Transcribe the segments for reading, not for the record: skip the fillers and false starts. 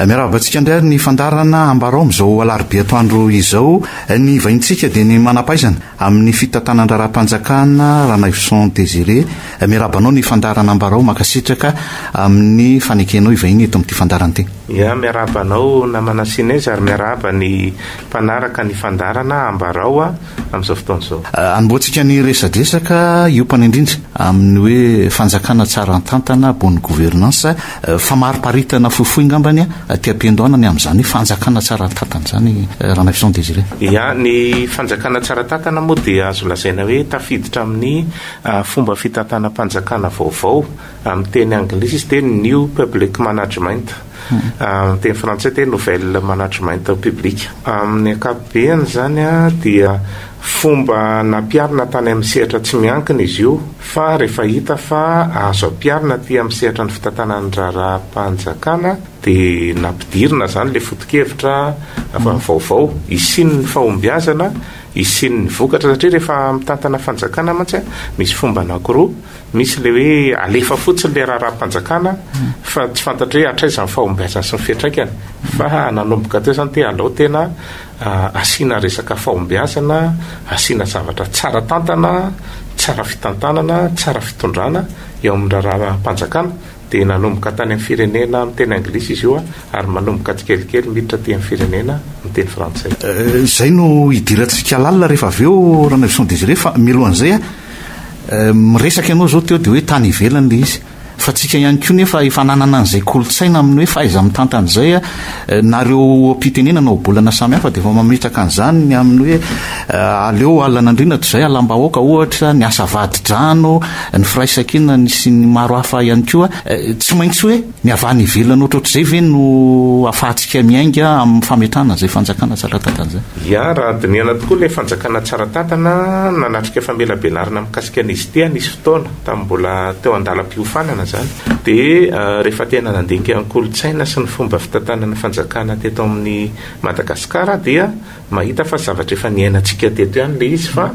Miarahaba antsika indray ary ny fandaharana Ambarao amin'izao alarobia atoandro izao. Ny vahintsika dia ny manam-pahaizana amin'ny fitantanan-draharaham-panjakana Ranaivoson Désiré. Miarahaba anao ny fandaharana Ambarao, mankasitraka amin'ny fanekenao hivahiny eto amin'ity fandaharana ity. Ya, miarahaba anao namana Sinez ary miarahaba ny mpanaraka ny fandaharana Ambarao amin'izao fotoana izao. Anombohantsika ny resadresaka hiompana indrindra amin'ny hoe fanjakana tsara tantana, bonne gouvernance. Famariparitana fohifohy angambany aty am-piandohana ny amin'izany hoe fanjakana tsara tantana izany, Ranaivoson Désiré. Ya, ny fanjakana tsara tantana moa dia azo lazaina hoe tafiditra amin'ny fomba fitantanam-panjakana vaovao, amin'ny teny anglisy izy dia New Public Management, amin'ny teny frantsay dia Nouvelle Management Public. Amin'ny ankapobeny izany dia fomba nampiharina tany amin'ny sehatra tsy miankina izy io, Fa rehefa hita fa azo ampiharina aty amin'ny sehatra ny fitantanan'ny raharaham-panjakana dia nampidirina izany ilay foto-kevitra vaovao hisian'ny fahombiazana, hisian'ny vokatra satria rehefa mitantana fanjakana mantsy misy fomba anankiroa, misy ilay hoe alefa fotsiny ilay raharaham-panjakana fa tsy fantatra hoe hatraiza ny fahombiazany sy ny fiantraikany fa nanomboka teo izany te alao tena Asiana resaka fahombiazana, asiana zavatra tsara tantana, tsara fitantanana, tsara fitondrana eo amin'ny raharaham-panjakana. Dia nanomboka tany amin'ny firenena miteny anglisy izy io ary manomboka tsikelikely miditra aty amin'ny firenena miteny frantsay. Izay no hidirantsika lalina rehefa avy eo Ranaivoson Désiré fa mialohan'izay miresaka ianao izao teo dia hoe tany ivelany ilay izy. Fa tsika ihany koa nefa efa nanana an'izay kolontsaina amin'ny hoe fahaiza-mitantana izay, na ireo oha-pitenenana na ohabolana samihafa dia efa mametraka an'izany ny amin'ny hoe aleo alan'andriana toy izay alam-bahoaka ohatra, ny asa vadi-drano, ny firaisankina sy ny maro hafa ihany koa. Tsy maintsy hoe ny avy any ivelany ohatrohatr'izay ve no ahafahantsika miainga amin'ny fametrahana an'izay fanjakana tsara tantana izay? Ya, raha dinihana tokoa ilay fanjakana tsara tantana, nanatrika famelabelarana mikasika an'izy ity aho nisy fotoana. tamin'ny mbola teo an-dalam-piofanana izany, dia rehefa tena nandinika ny kolontsaina sy ny fomba fitantanana fanjakana teto amin'ny Madagasikara dia mahita fa zavatra efa niainantsika teto ihany ilay izy fa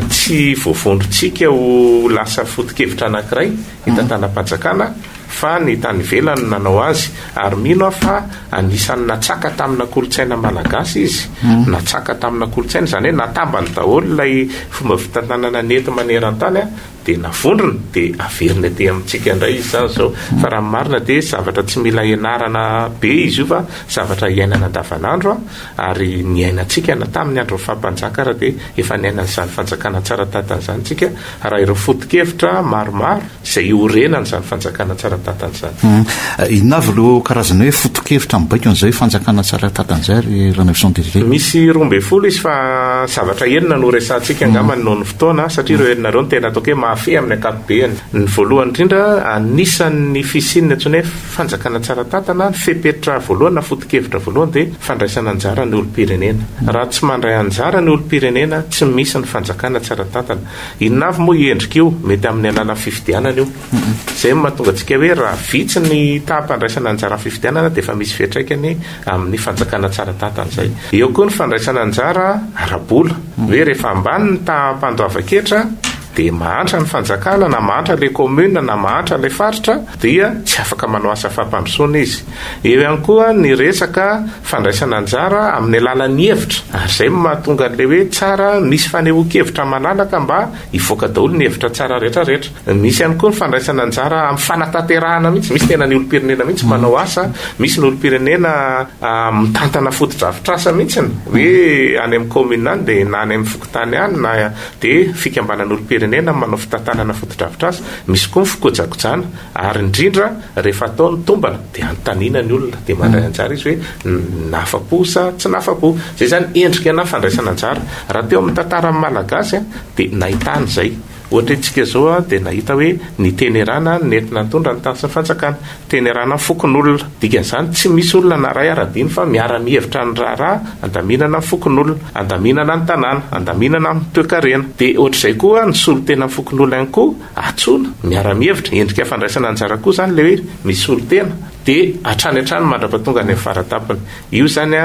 tsy voavondrontsika ho lasa foto-kevitra anankiray hitantanam-panjakana fa ny tany ivelany no nanao azy ary mino aho fa anisan'ny natsaka tamina kolontsaina malagasy izy, natsaka tamina kolontsaina, izany hoe natambany daholo ilay fomba fitantanana nety maneran-tany dia navondrona dia averina aty amintsika indray izy izany izao. Fa raha ny marina dia zavatra tsy mila ianarana be izy io fa zavatra iainana andavanandro ary niainantsika na tamin'ny andron'ny faha-mpanjaka ary dia efa niaina an'izany fanjakana tsara tantana izany isika raha ireo foto-kevitra maromaro izay iorenan'izany fanjakana tsara tantana izany. Inona avy ireo karazana hoe foto-kevitra mibaiko an'izay hoe fanjakana tsara tantana izay ry Ranaivoson Désiré? Misy 12 izy fa zavatra enina no resahantsika angambany noho ny fotoana satria ireo enina ireo no tena ataoko hoe mahafehy amin'ny ankapobeny. Ny voalohany indrindra, anisan'ny fisian'ny antsoina hoe fanjakana tsara tantana, ny fepetra voalohany na foto-kevitra voalohany dia fandraisana anjara ny olom-pirenena. Raha tsy mandray anjara ny olom-pirenena, tsy misy ny fanjakana tsara tantana. Inona avy moa io endrika io? Mety amin'ny alalan'ny fifidianana io. Izay no mahatonga antsika hoe raha vitsy ny taham-pandraisana anjara amin'ny fifidianana dia efa misy fiantraikany amin'ny fanjakana tsara tantana izay. Eo koa ny fandraisana anjara ara-bola, hoe rehefa ambany ny taham-pandoavan-ketra dia mahantra ny fanjakana na mahantra ilay commune na mahantra ilay faritra dia tsy afaka manao asa fampandrosoana izy. Eo ihany koa ny resaka fandraisana anjara amin'ny alalan'ny hevitra, ary izay no mahatonga an'ilay hoe tsara misy fanehoan-kevitra malalaka mba hivoaka daholo ny hevitra tsara rehetra rehetra. Misy ihany koa ny fandraisana anjara amin'ny fanatanterahana mihitsy, misy tena ny olom-pirenena mihitsy manao asa, misy ny olom-pirenena mitantana fotodrafitrasa mihitsy, hoe any amin'ny commune any dia na any amin'ny fokontany any na dia fikambanan'olom-pirenena manao fitantanana fotodrafitrasa, misy koa ny fikojakojana ary indrindra Rehefa atao ny tombana dia anontaniana ny olona dia mandray anjara izy hoe nahafa-po sa tsy nahafa-po. Izay izany endrika na fandraisana anjara. Raha teo amin'ny tantaran'ny Malagasy dia nahitana izay. Ohatra isika izao dia nahita hoe ny tenerana nentina nitondra ny tany sy ny fanjakana. Tenerana ny fokonolona. Dikan'izany tsy misy olona na iray ara-diny fa miara-mihevitra ny raharaha andaminana ny fokonolona, andaminana ny tanàna, andaminana ny toekarena. Dia ohatr'izay koa ny solontenan'ny fokonolona ihany koa. Antsoina, miara-mihevitra, endrika fandraisana anjara koa izany ilay hoe misolo tena, dia hatrany hatrany mandra-pahatonga any amin'ny fara-tampony. Io izany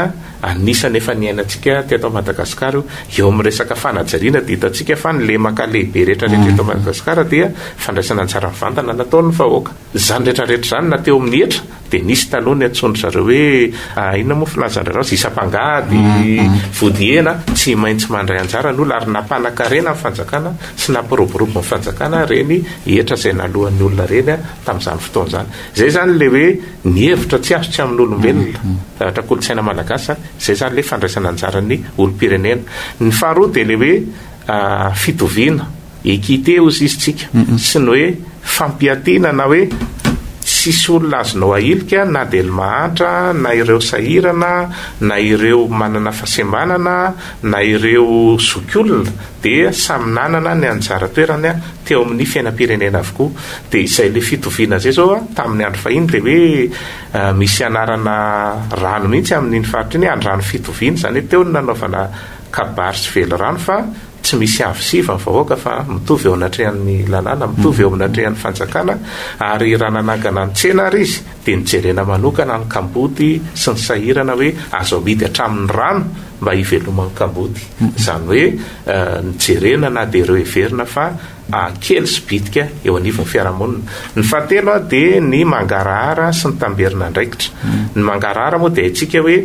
anisan'ny efa niainantsika teto Madagasikara io. Eo amin'ny resaka fanajariana dia hitantsika fa ny lemaka lehibe rehetra rehetra eto Madagasikara dia fandraisana anjara mivantana nataon'ny vahoaka. Izany rehetra rehetra izany na teo amin'ny hetra. Dia nisy taloha ny antsoin-dry zareo hoe inona moa filazan-dry zareo azy, isam-pangady, vodihena, tsy maintsy mandray anjara ny olona ary nampanan-karena ny fanjakana sy nampiroborobo ny fanjakana ireny hetra izay naloan'ny olona ireny tamin'izany fotoana izany. Izay izany ilay hoe ny hevitra tsy azo tsy amin'olombelona, zavatra kolontsaina malagasy izany, izay izany ilay fandraisana anjaran'ny olom-pirenena. Ny faharoa dia ilay hoe fitoviana. Équité hozy izy tsika sy ny hoe fampiatiana na hoe tsisy olona azonao ahilika na dia ny mahantra na ireo sahirana na ireo manana fahasembanana na ireo zokiolona dia samy nanana ny anjara toerany teo amin'ny fiainam-pirenena avokoa. Dia izay ilay fitoviana izay izao tamin'ny andro fahiny dia hoe misy anarana rano mihitsy amin'iny faritra iny hoe Andrano Fitoviana, izany hoe teo no nanaovana kabary sy velirano fa Tsy misy avo sy iva ny vahoaka fa mitovy eo anatrehan'ny lalàna, mitovy eo anatrehan'ny fanjakana ary raha nanangana ny tsena ary izy dia nijerena manokana ny kamboty sy ny sahirana hoe azo amidy hatramin'ny rano mba hiveloman'ny kamboty. Izany hoe nijerena na dia ireo heverina fa kely sy bitika eo anivon'ny fiarahamonina. Ny fahatelo dia ny mangarahara sy ny tamberin'andraikitra. Ny mangarahara moa dia haintsika hoe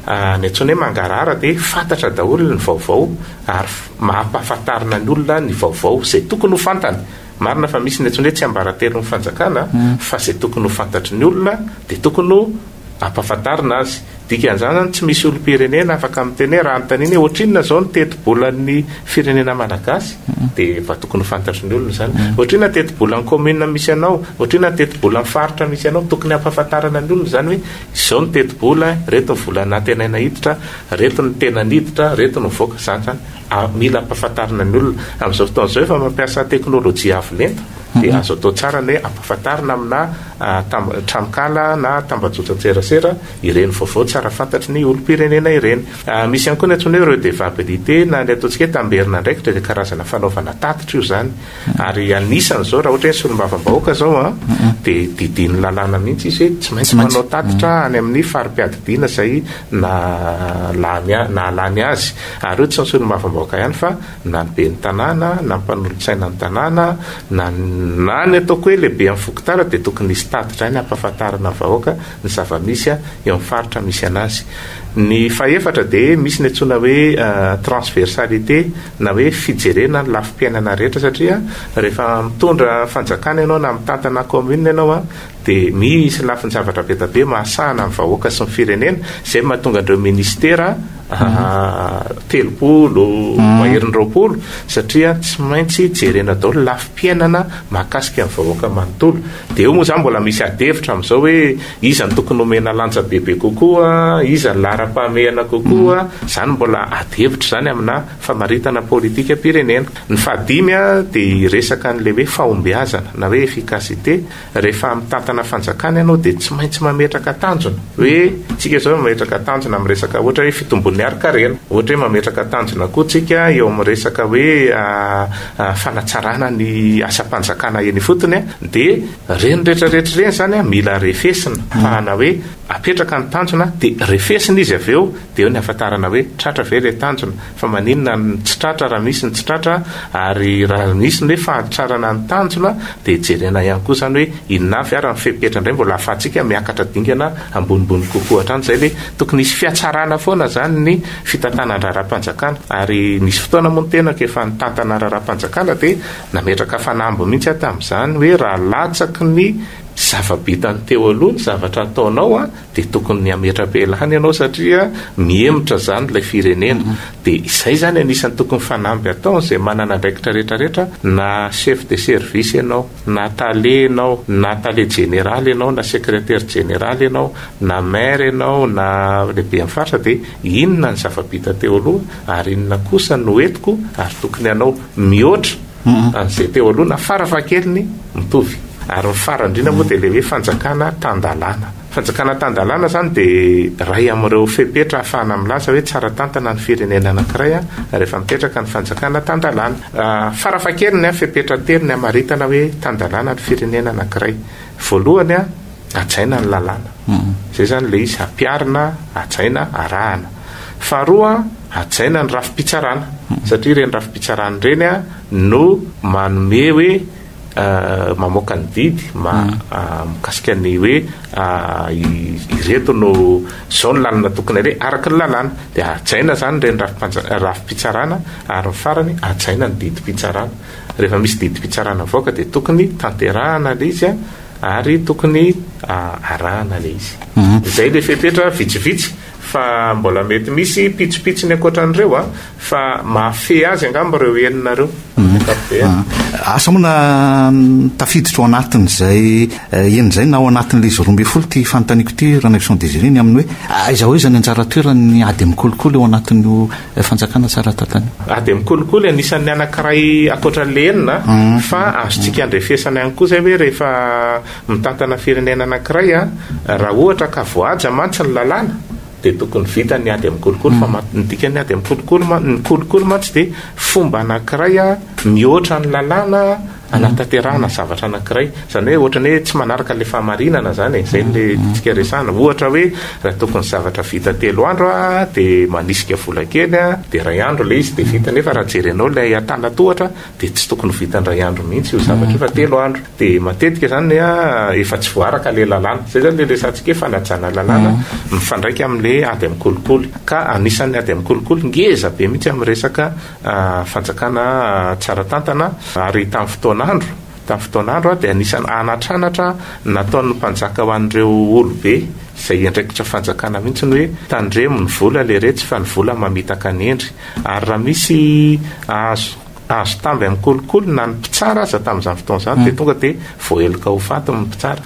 Ny antsoina hoe mangarahara dia fantatra daholo ny vaovao ary mampahafantarina ny olona ny vaovao izay tokony ho fantany. Marina fa misy ny antsoina hoe tsiambaratelon'ny fanjakana fa izay tokony ho fantatry ny olona dia tokony ho ampahafantarina azy. Dikan'izany izany tsy misy olom-pirenena afaka miteny hoe raha anontaniana hoe ohatrinona izao ny tetibolan'ny firenena malagasy dia efa tokony ho fantatry ny olona izany. Ohatrinona ny tetibolan'ny commune misy anao, ohatrinona ny tetibolan'ny faritra misy anao, tokony hampahafantarana ny olona izany hoe Izao ny tetibola, ireto ny vola nantenaina hiditra, ireto ny tena niditra, ireto no nivoaka, izany izany. Mila ampahafantarina ny olona. Amin'izao fotoana izao efa mampiasa teknolojia avo lenta dia azo atao tsara ny hoe ampahafantarina amina tranonkala na tambajotran-tserasera ireny vaovao tsara fantatry ny olom-pirenena ireny. Misy ihany koa ny antsoina hoe redevabilité na ny ataontsika hoe tamberin'andraikitra dia karazana fanaovana tatitra io izany. Ary anisany izao raha ohatra hoe solombavambahoaka izao an, dia didian'ny lalàna mihitsy izy hoe tsy maintsy manao tatitra any amin'ny fari-piadidiana izay nahalany nahalany azy. Ary io tsy ny solombavambahoaka ihany fa na ny ben'ny tanàna, na ny mpanolotsaina ny tanàna, na na ny ataoko hoe lehiben'ny fokontany dia tokony hisy tatitra ihany hampahafantarina ny vahoaka ny zava-misy eo amin'ny faritra misy anazy. Ny fahefatra dia misy ny antsoina hoe transversalité na hoe fijerena ny lafim-piainana rehetra satria rehefa mitondra fanjakana ianao na mitantana commune ianao dia misy lafin-javatra be dia be mahasahana ny vahoaka sy ny firenena, izay no mahatonga an'ireo ministera 30 maherin'ny 20 satria tsy maintsy jerena daholo ny lafim-piainana mahakasika ny vahoaka manontolo. Dia eo moa izany mbola misy ady hevitra amin'izao hoe iza no tokony homena lanja bebe kokoa, iza no laharam-pahamehana kokoa, izany mbola ady hevitra izany amina famaritana politikam-pirenena. Ny fahadimy dia hiresaka an'ilay hoe fahombiazana na hoe efficacité, rehefa mitantana fanjakana ianao dia tsy maintsy mametraka tanjona, hoe tsika izao mametraka tanjona amin'ny resaka ohatra hoe fitombon'ny harin-karena, ohatra hoe mametraka tanjona koa tsika eo amin'ny resaka hoe fanatsarana ny asam-panjakana eny ifotony dia ireny rehetra rehetra ireny izany mila refesina, ahafahana hoe apetraka ny tanjona dia refesina izy avy eo dia eo ny ahafantarana hoe tratra ve ilay tanjona, fa maninona no tsy tratra raha misy ny tsy tratra, ary raha misy ny hoe fahatrarana ny tanjona dia jerena ihany koa izany hoe inona avy ary ny fepetra indray mbola ahafahantsika miakatra dingana ambonimbony kokoa hatrany, izay ilay tokony hisy fihatsarana foana izany ny fitantanan-draharaham-panjakana, ary nisy fotoana moa ny tenako efa nitantana raharaham-panjakana dia nametraka fanamby mihitsy aho tamin'izany hoe raha latsaky ny zava-bitan'ny teo aloha ny zavatra ataonao an, dia tokony hametra-pialana ianao satria mihemotra izany ilay firenena. Dia izay izany anisan'ny tokony fanamby ataon'izay manana andraikitra rehetrarehetra na chef de service ianao, na tale ianao, na tale jeneraly ianao, na secretaire jeneraly ianao, na maire ianao, na lehiben'ny faritra dia inona ny zava-bita teo aloha ary inona kosa no entiko ary tokony hanao mihoatra an'izay teo aloha na farafahakeliny mitovy. Ary ny farany indrindra moa dia ilay hoe fanjakana tan-dalàna. Fanjakana tan-dalàna izany dia iray amin'ireo fepetra ahafahana milaza hoe tsara tantana ny firenena anankiray rehefa mipetraka ny fanjakana tan-dalàna. Farafahakeliny, fepetra telo ny hamaritana hoe tan-dalàna ny firenena anankiray. Voalohany, hajaina ny lalàna. Izay izany ilay izy, ampiharina, hajaina, arahana. Faharoa, hajaina ny rafi-pitsarana, satria ireny rafi-pitsarana ireny no manome hoe. mamoaka ny didy mikasika ny hoe ireto no izao ny lalana tokony aleha araka ny lalàna. Dia hajaina izany ireny rafi-pitsarana ary ny farany hajaina ny didim-pitsarana. Rehefa misy didim-pitsarana mivoaka dia tokony tanterahana ilay izy ary tokony arahana ilay izy. Izay ilay fepetra vitsivitsy fa mbola mety misy pitsopitsony ankoatran'ireo an, fa mahafehy azy angamba ireo enina ireo amin'ny ankapobeny. Asa moa na tafiditra ao anatin'izay enina izay na ao anatin'ilay izy 12 ity fanontaniako ity Ranaivoson Désiré ny amin'ny hoe aiza ho aiza ny anjara toeran'ny ady amin'ny kolikoly ao anatin'io fanjakana tsara tantana io. Ady amin'ny kolikoly anisan'ny anankiray ankoatran'ilay enina fa azontsika andrefesana ihany koa izay hoe rehefa Mitantana firenena anankiray a, raha ohatra ka voahaja mantsy ny lalàna dia tokony vita ny ady amin'ny kolikoly fa ny dikan'ny ady amin'ny kolikoly ma- ny kolikoly mantsy dia fomba anankiray a mihoatra ny lalàna anatanterahana zavatra anankiray. Izany hoe ohatran'ny hoe tsy manaraka ilay fahamarinana izany e, izay no ilay tiantsika resahana. Ohatra hoe raha tokony zavatra vita telo andro a dia manisika vola kely a dia iray andro ilay izy dia vita nefa raha jerenao ilay antanatohatra dia tsy tokony ho vita indray andro mihitsy io zavatra io fa telo andro. Dia matetika izany efa tsy voaraka ilay lalàna. Izay izany ilay resahantsika hoe fanajana lalàna mifandraika amin'ilay ady amin'ny kolikoly. Ka anisan'ny ady amin'ny kolikoly ngeza be mihitsy amin'ny resaka fanjakana tsara tantana ary tamin'ny fotoan'andro, tamin'ny fotoan'andro dia anisan'ny anatranatra nataon'ny mpanjaka ho an'ireo olobe izay andraikitra fanjakana mihitsy ny hoe tandremo ny vola leretsy fa ny vola mamitaka ny hendry. Ary raha misy azo Azo tamby amin'ny kolikoly na ny mpitsara aza tamin'izany fotoana izany dia tonga dia voaheloka ho faty ny mpitsara.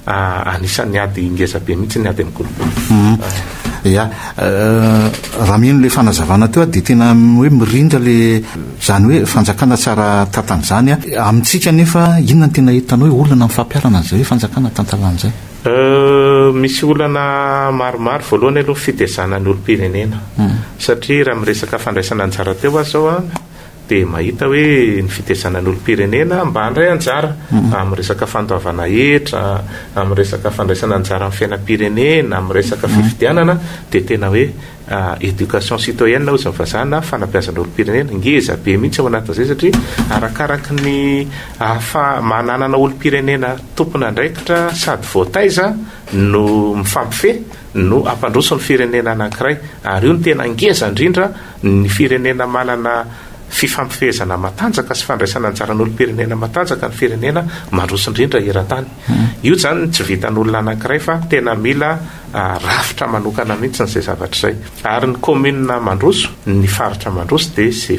Anisan'ny ady ngeza be mihitsy ny ady amin'ny kolikoly. Ya, raha mino ilay fanazavana teo aho dia tena hoe mirindra ilay izany hoe fanjakana tsara tantana izany. Amintsika anefa inona no tena hitanao hoe olana amin'ny fampiharana an'izay hoe fanjakana tan-dalàna izay? Misy olana maromaro, voalohany aloha fitezana ny olom-pirenena satria raha miresaka fandraisana anjara teo aho izao an, dia mahita hoe ny fitezana ny olom-pirenena mba handray anjara amin'ny resaka fandoavana hetra, amin'ny resaka fandraisana anjara amin'ny fiainam-pirenena, amin'ny resaka fifidianana dia tena hoe éducation citoyenne hozy ny vazaha na fanabeazana olom-pirenena ngeza be mihitsy ao anatin'izay satria arakaraky ny ahafaha mananana olom-pirenena tompon'andraikitra sady voataiza no mifampifehy no hampandroso ny firenena anankiray ary io no tena ngeza indrindra Ny firenena manana fifampifehezana matanjaka sy fandraisana anjaran'olom-pirenena matanjaka ny firenena mandroso indrindra eran-tany. Io izany tsy vitan'olona anankiray fa tena mila rafitra manokana mihitsy izay zavatra izay. Ary ny commune mandroso, ny faritra mandroso dia izay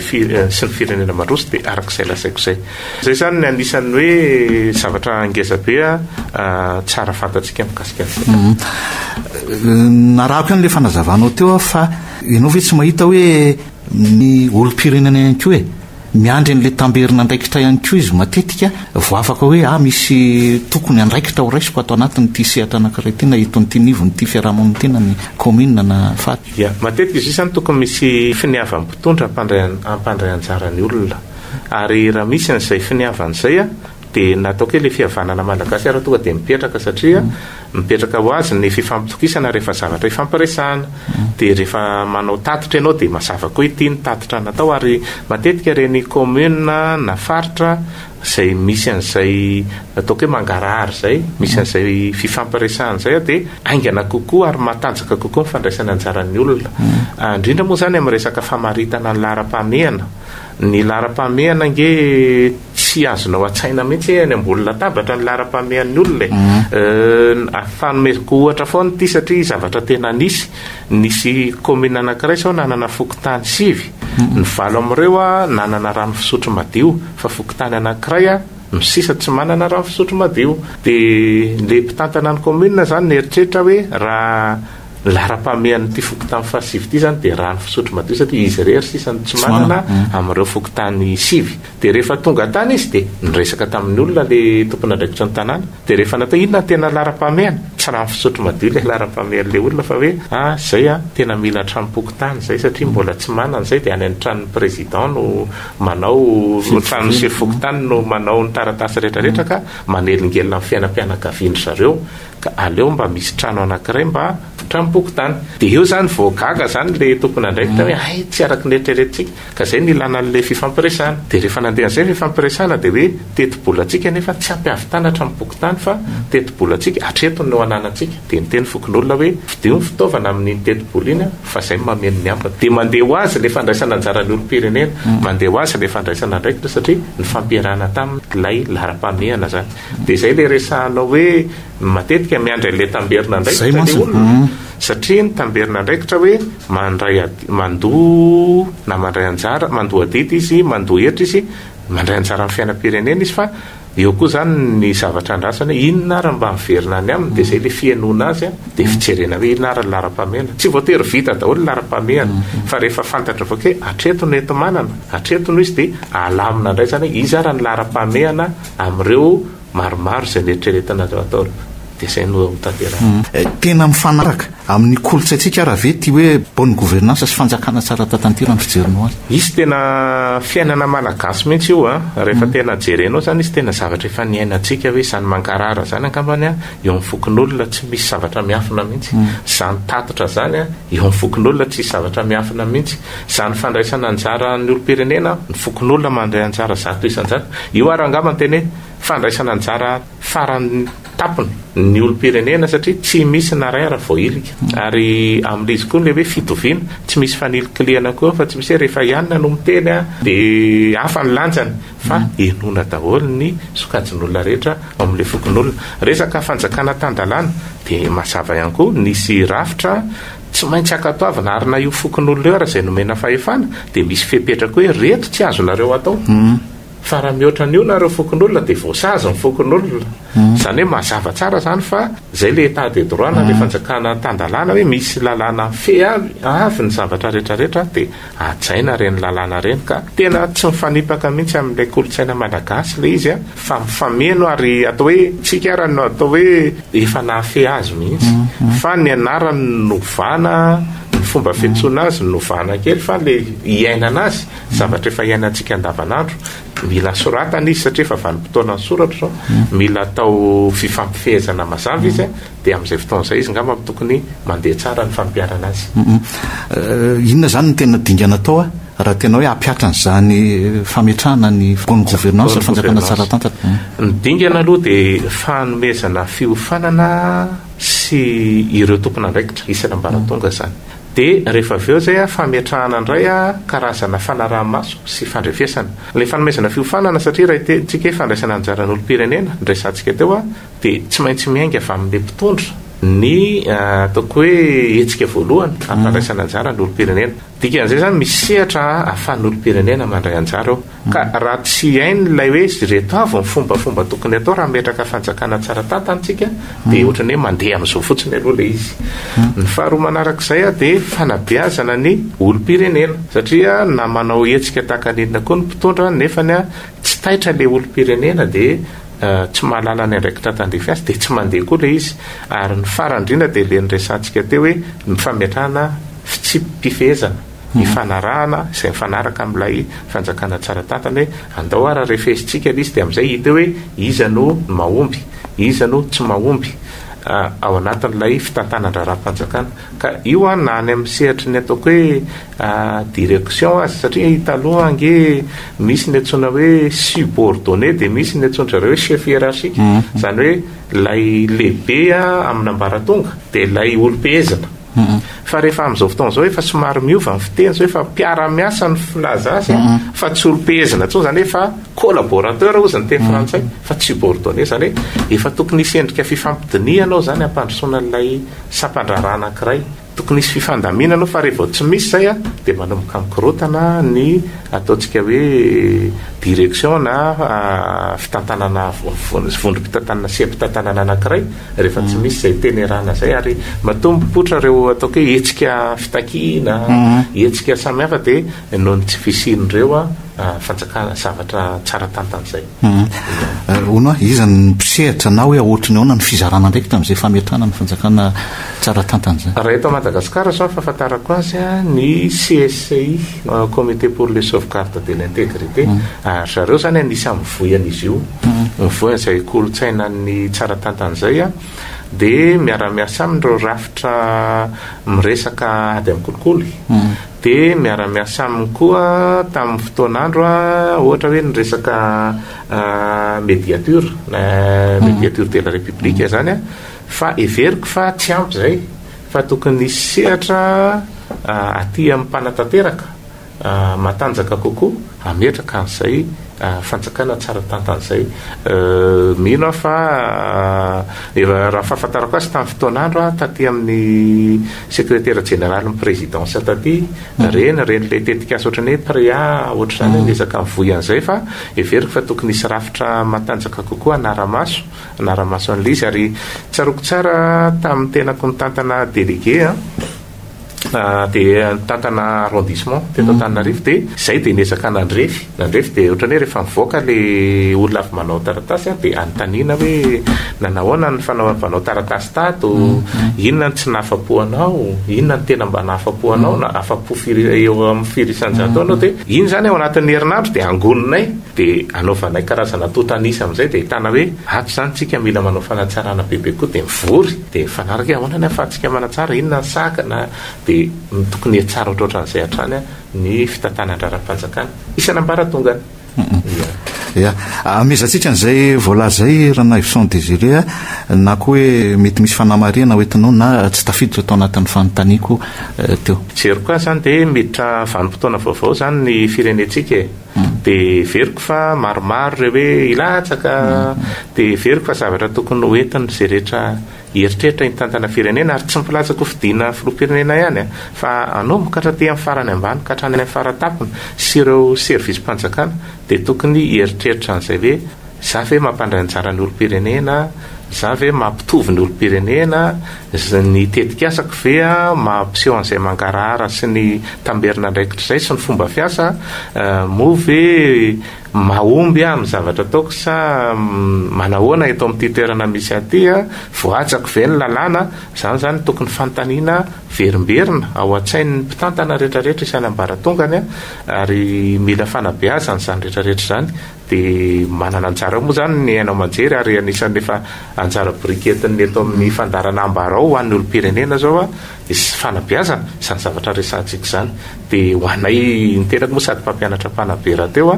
sy ny firenena mandroso dia araka izay lazaiko izay. Izay izany ny anisan'ny hoe zavatra ngeza be tsara fantatsika mikasika an'izay. Narahako ihany ilay fanazavanao teo aho fa ianao ve tsy mahita hoe ny olom-pirenena ihany koa e, miandry an'ilay tamberin'andraikitra ihany koa izy matetika vao afaka hoe ah misy tokony andraikitra ho raisiko ato anatin'ity sehatra anankiray ity na eto amin'ity nivon'ity fiarahamonina ity na ny commune na faritra. Ya, matetika izy io izany tokony misy finiavan'ny mpitondra hampandray anjara ny olona. Ary raha misy an'izay finiavana izay dia na ataoko hoe ilay fihavanana malagasy ary tonga dia mipetraka satria mipetraka ho azy ny fifampitokisana rehefa zavatra ifampiresahana. Dia rehefa manao tatitra ianao dia mazava koa ity ny tatitra natao ary matetika ireny commune na faritra izay misy an'izay ataoko hoe mangarahara izay, misy an'izay fifampiresahana izay dia haingana kokoa ary matanjaka kokoa ny fandraisana anjaran'ny olona. Indrindra moa izany amin'ny resaka famaritana ny laharam-pahamehana. Ny laharam-pahamehana ange tsy azonao an-tsaina mihitsy hoe any ambony latabatra ny laharam-pahamehan'ny olona e. Fanomezako ohatra foana ity satria zavatra tena nisy. Nisy commune anankiray izao nanana fokontany sivy. Ny valo amin'ireo nanana rano fisotro madio fa fokontany anankiray no sisa tsy manana rano fisotro madio. Dia ilay mpitantana ny commune izany nieritreritra hoe raha Ny laharam-pahamehan'ity fokontany fahasivy ity izany dia rano fisotro madio satria izy irery sisa no tsy manana amin'ireo fokontany sivy. Dia rehefa tonga tany izy dia niresaka tamin'ny olona ilay tompon'andraikitra ny tanàna. Dia rehefa natao inona no tena laharam-pahamehana? Tsy rano fisotro madio ilay laharam-pahamehan'ilay olona fa hoe ah izay an, tena mila tranom-pokontany izay satria mbola tsy manana izay dia any amin'ny tranon'ny président no manao, tranon'ny sefo fokontany no manao ny taratasy rehetra rehetra ka manelingelina ny fiainam-pianakavian-dry zareo. Ka aleo mba misy trano anankiray mba Hatramin'ny-pokontany. Dia eo izany vao gaga izany ilay tompon'andraikitra hoe hay tsy araka ny eritreretintsika. Ka izay no ilana an'ilay fifampiresahana. Dia rehefa nandeha an'izay ny fifampiresahana dia hoe tetibolantsika nefa tsy ampy hahavitana hatramin'ny-pokontany fa tetibolantsika hatreto no ananantsika. Dia niteny fokonolona hoe vidio ny fitaovana amin'iny tetibola iny fa izay no mameno ny ambiny. Dia mandeha ho azy ilay fandraisana anjaran'ny olom-pirenena, mandeha ho azy ilay fandraisana andraikitra satria nifampiarahana tamin'ilay laharam-pahamehana izany. Dia izay ilay resahanao hoe matetika miandry an'ilay tamberin'andraikitra ilay olona satria ny tamberin'andraikitra hoe mandray mandoa na mandray anjara, mandoa adidy izy, mandoa hetra izy, mandray anjara amin'ny fiainam-pirenena izy fa eo koa izany ny zavatra andrasany hoe inona ary mba miverina any aminy dia izay ilay fihainoana azy dia fijerena hoe inona ary ny laharam-pahamehana. Tsy voatery vita daholo ny laharam-pahamehana fa rehefa fantatra avao hoe hatreto no enti-manana, hatreto no izy dia alamina indray izany hoe iza ary ny laharam-pahamehana amin'ireo maromaro izay neritreretina atao dia izay no hotanterahina. Tena mifanaraka amin'ny kolontsaintsika ara ve ity hoe bonne gouvernance sy fanjakana tsara tantana ity raha ny fijerinao azy? Izy tena fiainana malagasy mihitsy io an, rehefa tena jerenao izany izy tena zavatra efa niainantsika hoe izany mangarahara izany angambany an eo amin'ny fokonolona tsy misy zavatra miafina mihitsy, izany tatitra izany an eo amin'ny fokonolona tsisy zavatra miafina mihitsy, izany fandraisana anjara ny olom-pirenena, ny fokonolona mandray anjara 100%, io ary angamba no tena hoe fandraisana anjara farany tampony ny olom-pirenena satria tsy misy na iray ara voahilika. Ary amin'ilay izy koa ilay hoe fitoviana, tsy misy fanilikilihana koa fa tsy misy hoe rehefa i anona no miteny dia hafa ny lanjany fa henoina daholo ny sokajin'olona rehetra ao amin'ilay fokonolona. Resaka fanjakana tan-dalàna dia mazava ihany koa, nisy rafitra tsy maintsy ankatoavina ary na io fokonolona io ara izay nomena fahefana dia misy fepetra koa hoe ireto tsy azonareo atao. Fa raha mihoatra an'io nareo fokonolona dia voasazy ny fokonolona. Izany hoe mazava tsara izany fa izay ilay état de droit na ilay fanjakana tan-dalàna hoe misy lalàna mifehy avy ny zavatra rehetra rehetra dia hajaina ireny lalàna ireny ka tena tsy mifanipaka mihitsy amin'ilay kolontsaina malagasy ilay izy fa mifameno ary atao hoe tsika ara no atao hoe efa nahafehy azy mihitsy fa ny anarany novana, ny fomba fiantsoana azy novana kely fa ilay iainana azy Zavatra efa iainantsika andavanandro. Mila soratana izy satria efa vanim-potoanan'ny soratra izao. Mila atao fifampifehezana mazava izy dia amin'izay fotoana izay izy angamba tokony mandeha tsara ny fampiharana azy. Inona izany no tena dingana atao raha tena hoe hampihatra an'izany fametrahana ny bonne gouvernance, fanjakana tsara tantana? Ny dingana aloha dia fanomezana fiofanana sy ireo tompon'andraikitra isan'ambaratonga izany. Dia rehefa avy eo izay fametrahana indray karazana fanaraha-maso sy fandrefesana. Ilay fanomezana fiofanana satria raha itentsika hoe fandraisana anjaran'olom-pirenena no resahantsika teo dia tsy maintsy miainga avy amin'ilay mpitondra ny ataoko hoe hetsika voalohany hampandraisana anjara ny olom-pirenena. Dikan'izay izany misy sehatra ahafahan'ny olom-pirenena mandray anjara ao. Ka raha tsy hainy ilay hoe ireto avy ny fombafomba tokony atao raha hametraka fanjakana tsara tantana isika dia ohatran'ny hoe mandeha amin'izao fotsiny aloha ilay izy. Ny faharoa manarak'izay dia fanabeazana ny olom-pirenena satria na manao hetsika tahaka ny inona koa ny mpitondra nefany tsy taitra ilay olom-pirenena dia tsy mahalala ny andraikitra tandrify azy dia tsy mandeha koa ilay izy. Ary ny farany indrindra dia ilay niresahantsika teo hoe ny fametrahana fitsipi-pifehezana. Ifanarahana izay mifanaraka amin'ilay fanjakana tsara tantana hoe andao ara refesintsika ilay izy dia amin'izay hita eo hoe iza no mahomby, iza no tsy mahomby ao anatin'ilay fitantanan-draharaham-panjakana. Ka io an na any amin'ny sehatry ny ataoko hoe direction aza satria taloha ange misy ny antsoina hoe subordonné dia misy ny antsoin-dry zareo hoe chef hiérarchique, izany hoe ilay lehibe amin'ambaratonga dia ilay olom-pehezina. Fa rehefa amin'izao fotoana izao efa somary miova ny fiteny, izao efa mpiara-miasa ny filaza azy fa tsy olom-pehezina intsony, izany hoe efa collaborateur hozy ny teny frantsay fa tsy subordonné, izany hoe efa tokony hisy endrika fifampidinihana ao izany hampandrosoana an'ilay sampan-draharaha anankiray. Tokony hisy fifandaminana ao fa rehefa vao tsy misy izay dia manomboka mikorontana ny ataontsika hoe direction na fitantanana vondrom-pitantanana seha-pitantanana anankiray. rehefa tsy misy izay teny iarahana izay ary matoa mipoitra ireo ataoko hoe hetsika fitakiana, hetsika samihafa dia noho ny tsy fisian'ireo fanjakana zavatra tsara tantana izay. Hono aho, iza no mpisehatra na hoe ohatry ny ahoana ny fizarana andraikitra amin'izay fametrahana ny fanjakana tsara tantana izay? Raha eto Madagasikara izao ny fahafantarako azy, ny CSCI, Comité pour le sauvegarde de l'intégrité, ary zareo izany anisan'ny mivoy an'izy io. Mivoy an'izay kolontsainan'ny tsara tantana izay. Dia miara-miasa aminy ireo rafitra miresaka ady amin'ny kolikoly. Dia miara-miasa aminy koa tamin'ny fotoan'andro, ohatra hoe ny resaka médiature, médiature de la République izany, fa heveriko fa tsy ampy izay, fa tokony hisy sehatra aty amin'ny mpanatanteraka matanjaka kokoa hametraka an'izay fanjakana tsara tantana izay. Mino aho fa raha ny fahafantarako azy tamin'ny fotoan'andro aho taty amin'ny sekretera jeneralin'ny présidence taty, ireny, ireny ilay tetikasa ohatran'ny hoe PREA ohatr'izany niezaka nivoy an'izay fa heveriko fa tokony hisy rafitra matanjaka kokoa hanara-maso, hanara-maso an'ilay izy ary tsaroako tsara tamin'ny tenako nitantana délégué an, dia nitantana arrondissement teto Antananarivo dia izay dia niezaka nandrefy, nandrefy dia ohatran'ny hoe rehefa mivoaka ilay olona avy manao taratasy dia anontaniana hoe nanahoana ny fanaovanao taratasy tato, inona no tsy nahafapo anao, inona no tena mba nahafapo anao, na afa-po firy eo amin'ny firy isan-jato eo anao dia iny izany ao anatin'ny herinandro dia angoninay dia anaovanay karazana antontan'isa amin'izay dia ahitana hoe ato izany tsika mila manao fanatsarana bebe koa dia mivory dia mifanaraka hoe ahoana ny ahafahantsika manatsara, inona ny sakana, dia tokony hihatsara ohatrohatran'izay hatrany ny fitantanan-draharaham-panjakana isan'ambaratongany. Ia. Ia. Amehezantsika an'izay voalaza izay Ranaivoson Désiré a, na koa hoe mety misy fanamarihana hoentinao na tsy tafiditra tao anatin'ny fanontaniako teo. Jeriko koa izany dia miditra vanim-potoana vaovao izany ny firenentsika e. Dia heveriko fa maromaro ireo hoe hilatsaka, dia heveriko fa zavatra tokony ho entin' izay rehetra hieritreritra hitantana firenena, ary tsy mpilatsaka ho fidiana filoham-pirenena ihany fa hanomboka hatraty amin'ny farany ambany ka hatrany amin'ny fara-tampony sy ireo servisim-panjakana dia tokony hieritreritra an'izay hoe za ve mampandray anjara ny olom-pirenena, za ve mampitovy ny olom-pirenena, ny tetikasako ve mampiseho an'izay mangarahara sy ny tamberin'andraikitra izay sy ny fomba fiasa, moa ve mahomby aho amin'ny zavatra ataoko sa manahoana eto amin'ity toerana misy ahy ity, voahajako ve ny lalàna, izany izany tokony fanontaniana verimberina ao an-tsain'ny mpitantana rehetrarehetra isan'ambaratongany ary mila fanabeazana izany rehetrarehetra izany. Dia manana anjara ao moa izany ny haino aman-jery ary anisan'ny efa anjara biriky entin'ny eto amin'ny fandaharana Ambarao ho an'ny olom-pirenena izao sy fanabeazana izany zavatra resahantsika izany. Dia ho anay ny tenako moa sady mpampianatra mpanabe rahateo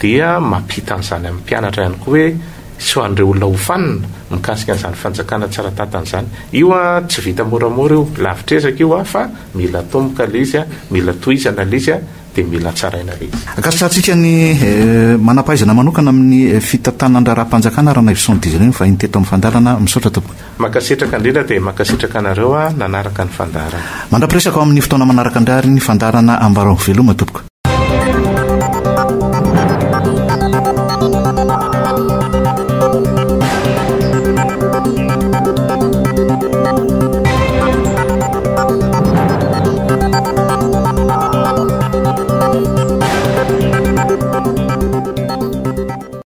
dia mampita an'izany amin'ny mpianatra ihany koa hoe sy ho an'ireo olona hofanina mikasika an'izany fanjakana tsara tantana izany. Io tsy vita moramora io, lavitr'ezaka io fa mila atomboka ilay izy, mila tohizana ilay izy. dia mila tsaraina ilay izy. Ankasitrahantsika ny manam-pahaizana manokana amin'ny fitantanan-draharaham-panjakana Ranaivoson Désiré nivahiny teto amin'ny fandaharana. Misaotra tompoko. Mankasitraka indrindra dia mankasitraka anareo nanaraka ny fandaharana. Mandra-piresaka ao amin'ny fotoana manaraka indray ary ny fandaharana Ambarao Veloma tompoko.